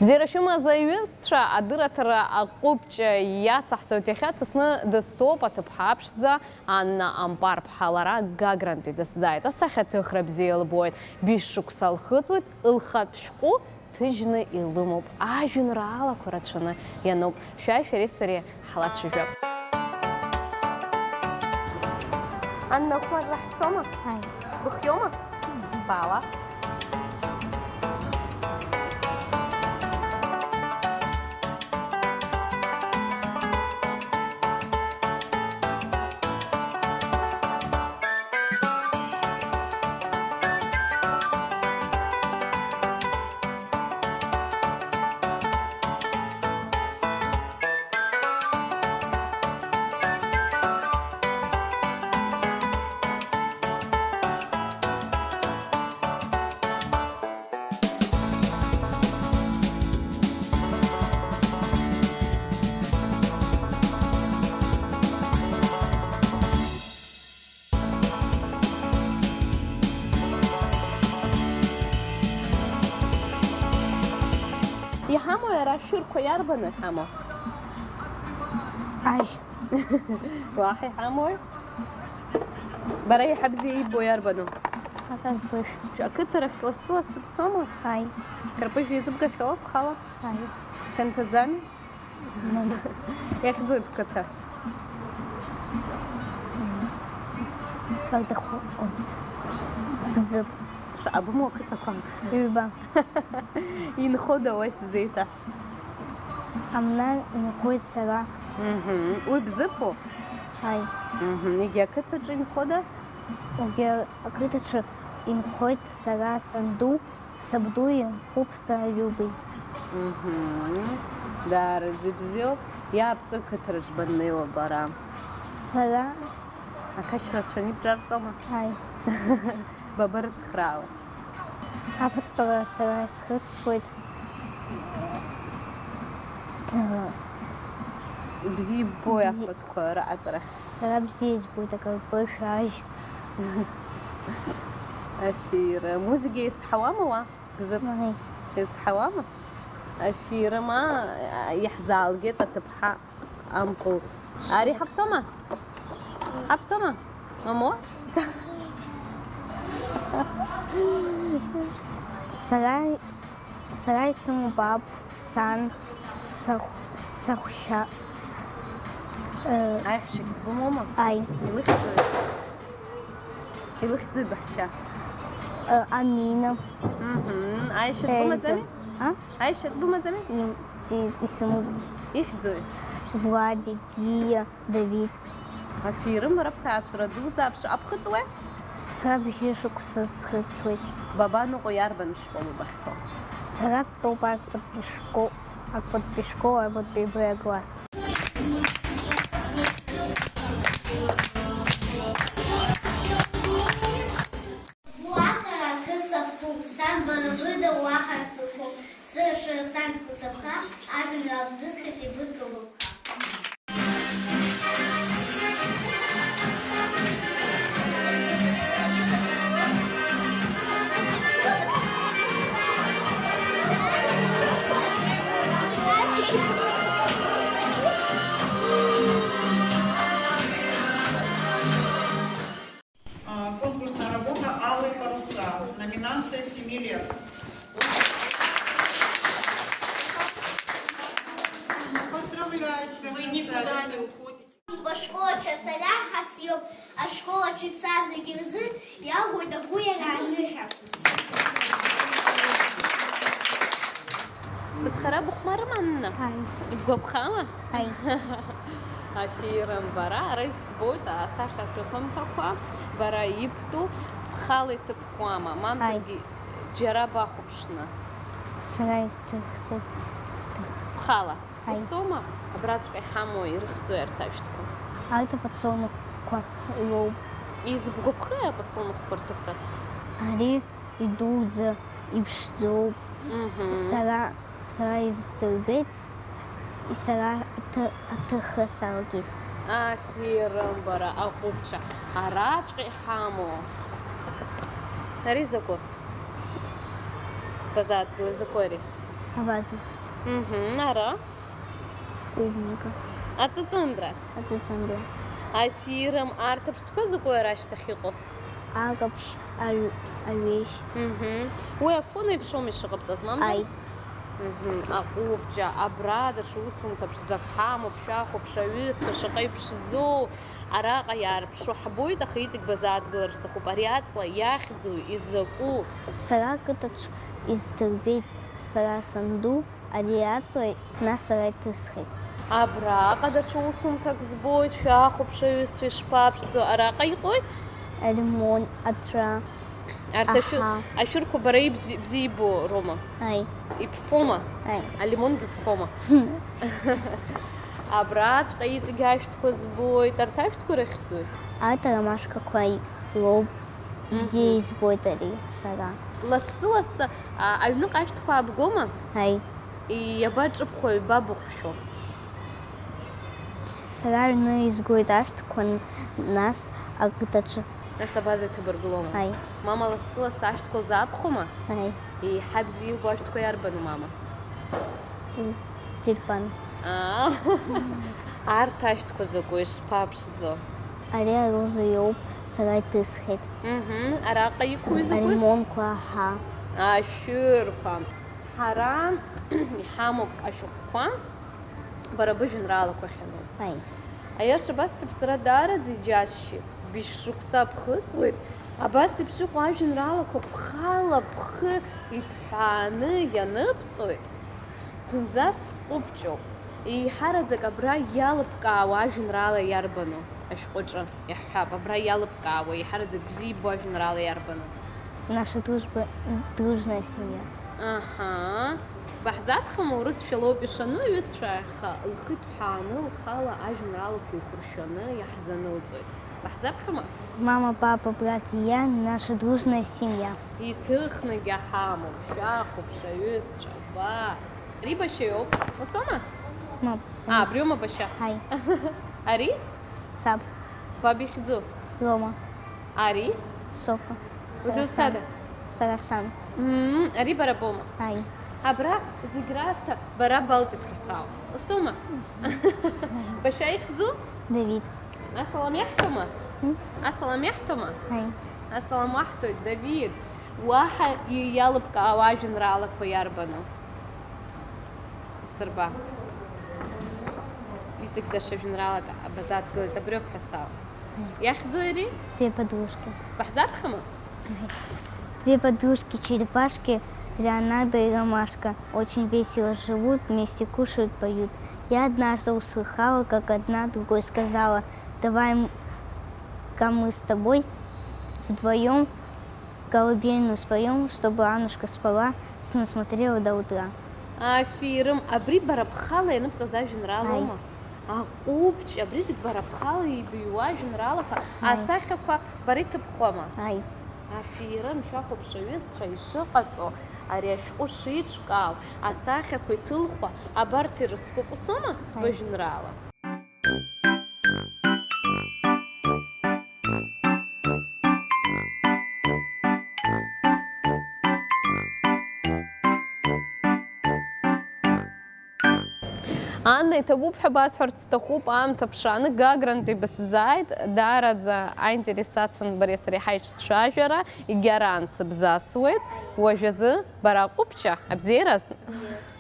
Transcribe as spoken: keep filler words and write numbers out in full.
Бзиара шәымаз, аҩызцәа, адырраҭара аҟәыбҷа иацаҳҵоит. Иахьа дсасны дыстәоуп аҭыԥҳа ԥшӡа Анна Ампарԥҳа. Лара Гагрантәи дысзааит. Асахьаҭыхра бзиа илбоит. Быжь шықәса лхыҵуеит, лхатә шәҟәы ҭыжьны илымоуп. Ажәеинраалақәа рацәаны иануп. Шәааи, шәареи сареи ҳлацәажәап. Анна, хәарла ҳцома? Ааи. Быхиоума? Баала. Иҳамои ара ашәырқәа, иарбану иҳамоу? Ажь. Уаҳа иҳамои? Бара иаҳа бзиа иббо иарбану? Акарпыжә. Ақыҭарахь лассы-лассы бцома? Ааи. Карпыжә иазыбгахьоу бхала? Ааи. Хьанҭаӡами? Мап. Иахьӡуи бқыҭа? Багдахәы. Бзыԥ. Шаҟа бымоу ақыҭақәа? Ҩба. Инхода уа исзеиҭаҳә. Амна инхоит сара. Мгм. Уи бзыԥу? Ааи. Мгм. Егьи ақыҭаҿы инхода? Егьи ақыҭаҿы инхоит сара, санду, сабду инхоуп са Любеи. Мгм. Даараӡа ибзиоуп. Иаабҵои қыҭараҿ баннеиуа бара? Сара. Ақашь рацәаны ибҿарҵома? Ааи. Ба барыцхраауа? Афатәқәа сара срыцуеит. Бзиа иббои бзи- афатәқәа раҟаҵарахь? Сара бзиа избоит, акарпыжә, ажь. Афира. Музыка еизҳауама уа? Бзыԥ. Ааи. Еизҳауама? Афира, ма, иаҳзаалгеит аҭыԥҳа. Ампыл. Ари ҳабҭома? Ҳабҭома? Мамо? Сара, сара исымоуп аб, сан, сахә-, саҳәшьа. Э, аиҳәшьагь дбымоума? Ааи. Илыхьӡои? Илыхьӡои баҳәшьа? Э, Амина. Мгм. Аиашьа Эльза. Дбымаӡами? А? Аиашьа дбымаӡами? Им-, и-, исымоуп. Ихьӡои? Владик, Гиа, Давид. Афирым, бара бҭаацәара дузаап, шаҟа бхыҵуеи? Сара бжьышықәса схыҵуеит. Бабаныҟәо иарбан школ убахьҭоу? Сара стәоуп актәи школ, актәи школ, актәи Б класс. Уаҟа акы саԥхуп, сан бара быда уаҳа сыҟоуп, сыша сан сгәы саԥха, ажәеинраала бзысҳәеит, ибыдгылоуп ҳәа. А, конкурсная работа «Алые паруса». Номинация «Семи лет». Поздравляю тебя, красавица. Вы никуда не уходите. Ашкол аҿы ацара ҳасиоуп, ашкол аҿы ицаз зегьы рзы иалгоит агәыҩара аныҳәа. Бызхара быхәмарыма, Анна? Ааи. Ибгәаԥхама? Ааи. Афирым, бара, ара избоит асахьа аҭыхымҭақәа, бара ибтәу, бхала иҭыԥхуама, мамзаргьы ааи, џьара бахәаԥшны? Сара исҭахзар. Бхала? Ааи. Усоума? Абраҵәҟьа иҳамоу ирыхьӡои арҭ ашәҭқәа? Арҭ аподсолнухқәа роуп. Изыбгәаԥхеи аподсолнухқәа рҭыхра? Ари идуӡӡа иԥшӡоуп. Мгм. Сара, сара издырбеит, сара аҭы-, аҭыхра салагеит. Афирым, бара, аҟәыбҷа, араҵәҟьа иҳамоу. Ари закәу? Базааҭгылеи, закәу ари? Абаза. Мгм, ара? Клубника. Аҵыҵындра. Аҵыҵындра. Афирым, арҭ аԥштәқәа закәу ара ашьҭахь иҟоу? Акаԥшь, аҩ-, аҩежь. Мгм. Уи афон еиԥшоума ишыҟабҵаз, мамзар? Аи. Мгм. Аҟәыбҷа, абра даҽа усумҭа ԥшӡак ҳамоуп, шәахәаԥш, аҩызцәа шаҟа иԥшӡоу, араҟа иаарԥшу ҳбоит, аха иҵегь базааҭгылар сҭахуп. Ари аҵла иахьӡу, изакәу? Сара ақыҭаҿ исдырбеит, сара санду, ари аҵла, нас сара иҭысхит. Абраҟа даҽа усумҭак збоит, шәахәаԥш, аҩызцәа ишԥаԥшӡоу, араҟа иҟои? Аремонт, аҵәа. Арҭ ашәы-, Аҳа. Ашәырқәа бара ибзи-, бзиа ибо роума? Аи. Иԥфома? Аи. Алимонгьы ԥфома? Абраҵәҟьа иҵегь ашәҭқәа збоит, арҭ ашәҭқәа рыхьӡуи? Арҭ аромашкақәа лоуп, бзиа Мгм. избоит ари сара. Лассы-лассы, а, аҩныҟа ашәҭқәа аабгома? Аи. Иабаҿыбхуа, иабабыхәшәо? Сара аҩны изгоит ашәҭқәа, нас ақыҭаҿы. Нас абаза иҭабыргылома? Аи. Мама лассы-лассы ашәҭқәа лзаабхәома? Аи. Еиҳа бзиа илбо ашәҭқәа иарбану, мама? М, тюльпан. Аа. Арҭ ашәҭқәа закәу, ишԥаԥшӡоу? Ари ароза иоуп, сара иҭысхит. Мгм. Араҟа иқәу изакәи? Алимонқәа, аҳа. Ашәырқәа. Ҳара иҳамоуп ашәҟәқәа, бара быжәеинраалақәа ахьану. Аи. Аиаша басҳәап, сара даараӡа иџьасшьеит. Быжь шықәса ԥхыӡуеит. Абас еиԥш иҟоу ажәеинраалақәа бхала бхы иҭҳәааны ианыбҵоит. Зынӡаск ҟәыбҷоуп. Еиҳараӡак абра иалыбкаауа ажәеинраала иарбану? Ашәҟәаҿы иаҳҳәап, абра иалыбкаауа, еиҳараӡак бзиа ибо ажәеинраала иарбану? Наша дружба, дружная семья. Аҳа. Баҳзаԥхьома, урысшәа лоуп ишану, аҩызцәа, аха лхы иҭҳәааны лхала ажәеинраалақәа еиқәыршәаны иаҳзанылҵоит. Баҳзаԥхьома? Мама, папа, брат и я, наша дружная семья. Иҭыхнагьы ҳамоуп, шәахәаԥш, аҩызцәа, ба. Ари башьа иоуп. Усоума? Мап. А, абриоума башьа? Ҳаи. Ари? Саб. Баб ихьӡу? Рома. Ари? Софа. Удоу сада? Сара сан. Мм, ари бара боума? Ҳаи. Абра зегь раасҭа бара балҵит ҳәа сауп. Усоума? Башьа ихьӡу? Давид. Асалам иаҳҭома? М? Асалам иаҳҭома? Ҳаи. Асалам уаҳҭоит, Давид. Уаҳа и-, иалыбкаауа ажәеинраалақәа иарбану? Исырба. Иҵегь даҽа жәеинраалак абазааҭгылеит, абриоуп ҳәа сауп. Иахьӡу иари? Две подружки. Баҳзаԥхьама? Две подружки, черепашки, Леонардо и Ромашка, очень весело живут, вместе кушают, поют. Я однажды услыхала, как одна другой сказала: «Давай-ка мы с тобой вдвоем колыбельную споём, чтобы Аннушка спала, сна смотрела до утра». Афирым, абри бара бхала ианыбҵаз ажәеинраалоума? Ааи. Аҟәыбҷ, абри зегь бара бхала ибыҩуа ажәеинраалақәа, ааи, асахьақәа бара иҭыбхуама? Ааи. Афирым, шәахәаԥш, аҩызцәа, ишыҟаҵоу, ари ашәҟәы шеиҿкаау, асахьақәа иҭылхуа, абарҭ ирызкуп, усоума? Ааи. Бажәеинраала. Анна, иҭабуп ҳәа басҳәарц сҭахуп, аамҭа ԥшааны Гагрантәи бысзааит, даараӡа аинтерес сацын бареи сареи ҳаиҿцәажәара, егьараан сыбзасуеит, уажәазы бара ҟәыбҷа, абзиараз? Абзиараз.